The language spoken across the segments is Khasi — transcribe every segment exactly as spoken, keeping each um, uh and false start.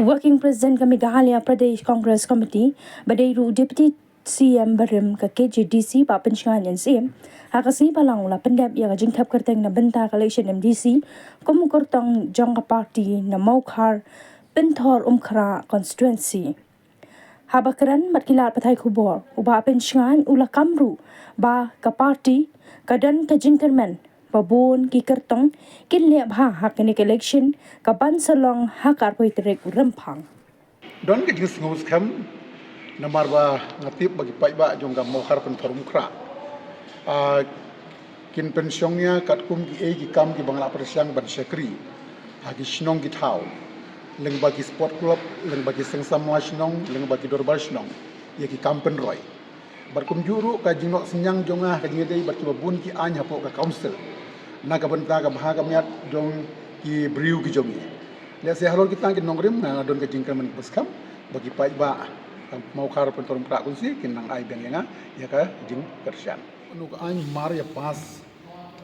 Working President ka Meghalaya Pradesh Congress Committee, ba dei ruh Deputy C M barim ka K J D C, Bah Pynshngain N C M, ha ka sngi Balang u la pyndep ïa ka jingthep kyrteng na bynta ka election M D C kum u kyrtong jong ka party na Mawkhar Pynthorumkhrah constituency. Haba kren bad ki lad pathai khubor, u Bah Pynshngain u la kam ruh ba ka party ka don ka jingkyrmen ba bun ki kyrtong kin leh bha ha kane ka election ka ban sa long ha ka arphew tarik u Rymphang. Don ka jingsngew skhem namar ba nga tip ba ki paidbah jong ka Mawkhar Pynthorumkhrah, ah, kin pynshong ïa katkum kiei ki kam kiba nga la pyrshang ban shakri ha ki shnong ki thaw, lyngba ki sport club, lyngba ki seng samla shnong, lyngba ki dorbar shnong, ïa ki kam pynroi. Bad kumjuh ruh ka jingnoh synñiang jong nga ka jingïadei bad kiba bun ki aiñ hapoh ka council na ka bynta ka bha ka miat jong ki briew ki jong ngi. Lehse halor kita ki nongrim nga don ka jingkyrmen kaba skhem ba ki paidbah ka Mawkhar Pynthorumkhrah constituency kin nang ai biang ïa nga ïa ka jingkyrshan. Kano ka aiñ mar ïa pass,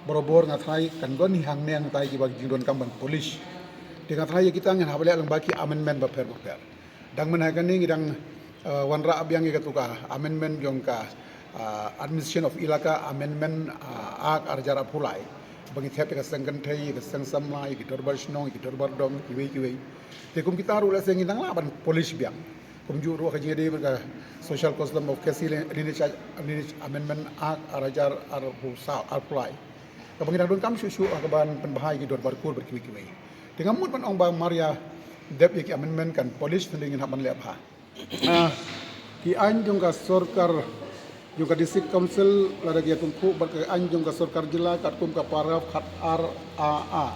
barabor nga tharai kan don hi hangne hangtai kiba ki jingdonkam ban polish. Te nga tharai ïa kita ngin hap leh lyngba ki amendment bapher bapher. Dang mynta kane ngi dang, eh, wanrah biang ïa katu ka amendment jong ka, eh, Administration of Elaka Amendment, eh, Act ar hajar arphew lai. Ba ngi thep ïa ka seng kynthei, ïa ka seng samla, ïa ki dorbar shnong, ïa ki dorbar dong, kiwei kiwei. Te kum kita ruh lehse ngi dang lah ban polish biang. Kumjuh ruh ka jingïadei bad ka Social Custom of Khasi Lineage, Lineage Amendment Act ar hajar arphew saw, arphew lai. Kaba ngi dang donkam shuh shuh ha kaban pynbha ïa ki dorbar kur bad kiwei kiwei. Te nga mut ban ong ba mar ïa dep ïa ki amendment kan polish, hynrei ngin hap ban leh bha. Ah, ki aiñ jong ka sorkar, jong ka District Council, lada ki ïatyngkhuh bad ka aiñ jong ka sorkar jylla katkum ka paragraph khat ar A A,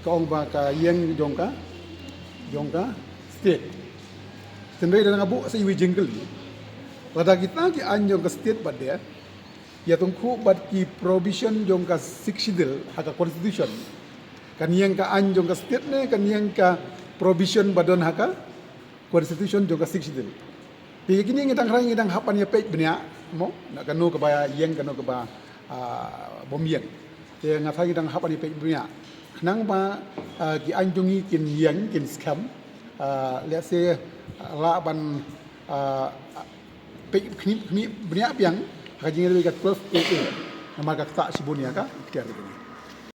ka ong ba ka ïeng jong ka, jong ka state. Hynrei da nga buh sa iwei i jingkylli. Lada kita ki aiñ jong ka state bad de ïatyngkhuh bad ki provision jong ka Sixth Schedule ha ka constitution, kan ïeng ka aiñ jong ka state ne kan ïeng ka provision ba don ha ka constitution jong ka Sixth Schedule? Te kine ngi dang rai, ngi dang hap ban ïa peit bniah mo, na kano kaba ïeng, kano kaba, ah, bym ïeng. Te nga tharai ngi dang hap ban ïa peit bniah khnang ba, ah, ki aiñ jong ngi kin ïeng, kin skhem. Ah, lehse, ah, lah ban, ah, peit khyndiat khyndiat bniah biang ha ka jingïadei ka twelve A A namar ka ktah shibun ïa ka iktiar ka jong ngi.